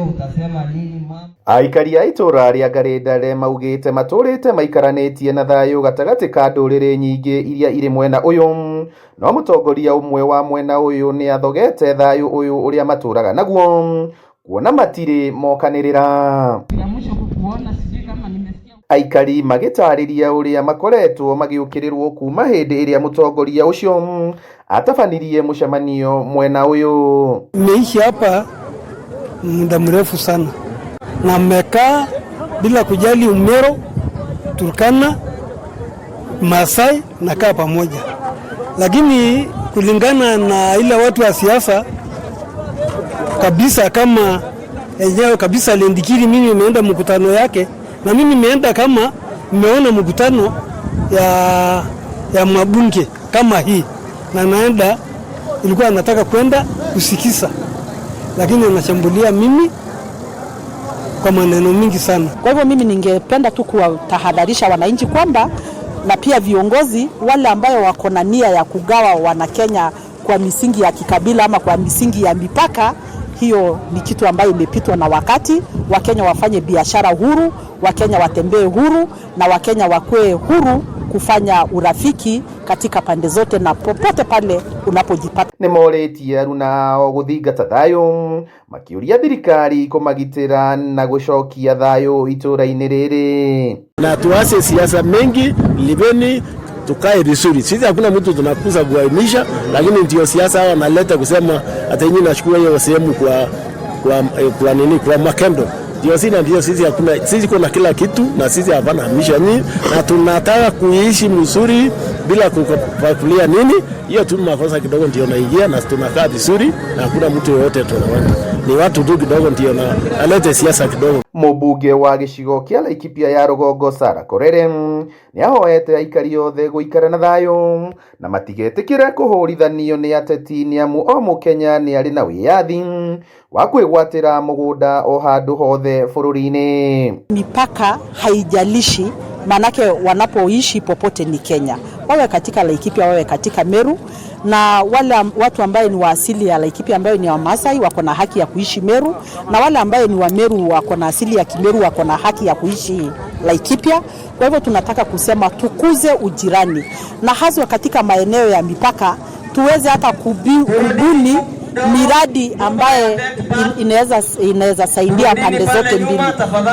Wewe utasema nini mama? Aikari a itũra rĩa Ngarĩndare maugĩte matũrĩte maikaranĩtie na thayũ gatagatĩ ka ndũrĩrĩ nyingĩ iria irĩ mwena ũyũ, no mũtongoria ũmwe wa mwena ũyũ nĩ athogete thayũ ũyũ ũrĩa matũraga naguo kuona matirĩ mokanĩrĩra. Ya mwisho kukuona, sijui kama nimesikia. Aikari magĩtarĩria ũrĩa makoretwo magĩũkĩrĩrwo kuma hĩndĩ ĩrĩa mũtongoria ũcio atabanirie mũcemanio mwena ũyũ. Nimeishi hapa muda mrefu sana na mmekaa bila kujali Umero, Turkana, Masai nakaa pamoja, lakini kulingana na ile watu wa siasa kabisa, kama enyewe kabisa Lendikiri, mimi nimeenda mkutano yake na mimi nimeenda kama nimeona mkutano ya mabunge kama hii, na naenda ilikuwa nataka kwenda kusikisa, lakini anashambulia mimi kwa maneno mingi sana. Kwa hivyo mimi ningependa tu kuwatahadharisha wananchi kwamba na pia viongozi wale ambayo wako na nia ya kugawa Wanakenya kwa misingi ya kikabila ama kwa misingi ya mipaka, hiyo ni kitu ambayo imepitwa na wakati. Wakenya wafanye biashara huru, Wakenya watembee huru na Wakenya wakuwe huru kufanya urafiki katika pande zote na popote pale unapojipata. Nĩ morĩtie aruna ao gũthingata thayũ makĩũria thirikari kũmagitĩra na gũcokia thayũ itũra-inĩ rĩrĩ. Na tuache siasa mengi, liveni tukae vizuri. Sisi hakuna mtu tunakuza kuhamisha, lakini ndio siasa hawa wanaleta kusema hata nyinyi nashukua hiyo sehemu kwa nini kwa Makendo. Ndio sisi, ndio sisi hakuna, sisi kuna kila kitu na sisi hapana hamisha nyinyi, na tunataka kuishi mzuri bila kupakulia nini. Hiyo tu makosa kidogo ndio naingia na tunakaa vizuri na hakuna mtu yoyote tunaona. Ni watu tu kidogo ndio na alete siasa kidogo. Mũmbunge wa gĩcigo kĩa Laikipia ya rũgongo Sarah Korere nĩ ahoete aikari othe gũikara na thayũ na matigetĩkĩre kũhũrithanio nĩ ateti nĩamu o mũkenya nĩ arĩ na wĩyathi wa kwĩgwatĩra mũgũnda o handũ hothe bũrũri-inĩ. Mipaka haijalishi, maanake wanapoishi popote ni Kenya, wawe katika Laikipia, wawe katika Meru, na wale watu ambaye ni wa asili ya Laikipia ambayo ni Wamasai wako na haki ya kuishi Meru, na wale ambaye ni wa Meru wako na asili ya Kimeru wako na haki ya kuishi Laikipia. Kwa hivyo tunataka kusema tukuze ujirani, na haswa katika maeneo ya mipaka tuweze hata kubuni miradi ambaye inaweza saidia pande zote mbili.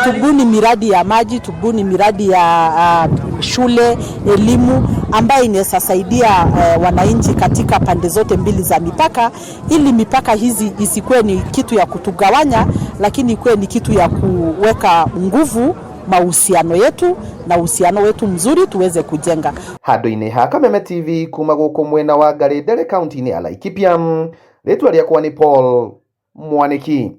Tubuni miradi ya maji, tubuni miradi ya shule, elimu ambayo inaweza saidia wananchi katika pande zote mbili za mipaka, ili mipaka hizi isikuwe ni kitu ya kutugawanya, lakini ikuwe ni kitu ya kuweka nguvu mahusiano yetu na uhusiano wetu mzuri tuweze kujenga. Handũ-inĩ ha Kameme TV kuma gũkũ mwena wa Ngarĩndere kaunti-inĩ ya Laikipia, rĩtwa rĩakwa nĩ Paul Mwaniki.